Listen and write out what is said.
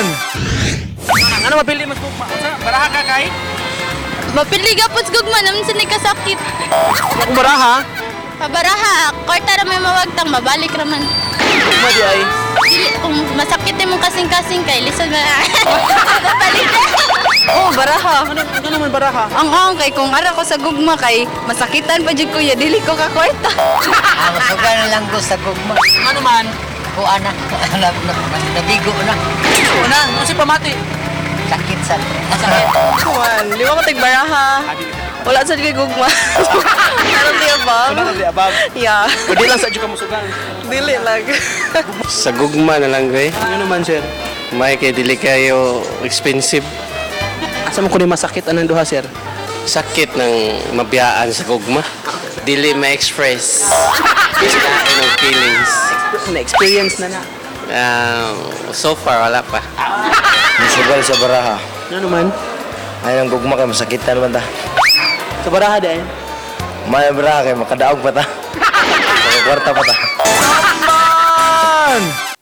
Man! Ano mapili mas gugma? Unsa baraha ka kay? Mapili gapon sa gugma naman sa kasakit. Kung baraha, Pabaraha, kwarta ra may mawagtang, mabalik ra man. gugma di ay. Dili, kung masakit imong kasing-kasing kay lisod man. Balik. Oh, baraha. Ano ano naman baraha? Ang ang kay kung ara ko sa gugma kay masakitan pa jud ko ya dili ko ka kwarta. Ah, masugal na lang ko sa gugma. Ano man? Kuha na. Nabigo na. Una, ano si pamati? Sakit sa. Sakit. Kuan, di ba ko tag baraha? Wala sad kay gugma. Karon di above. Wala di above. Yeah. Pwede lang sa ka musugal. Dili lang. Sa gugma na lang ko eh. Ano naman, sir? May kay dili kayo expensive. Asa mo kunin masakit anang duha, sir? Sakit ng mabiyaan sa gugma. Dili ma-express. Ng feelings. Na-experience na na. So far, wala pa. Masugal sa baraha. Ano naman? Ay, ang gugma kay masakitan man ta. Sa baraha din. May baraha kay makadaog pa ta. Makakwarta pa ta. Man!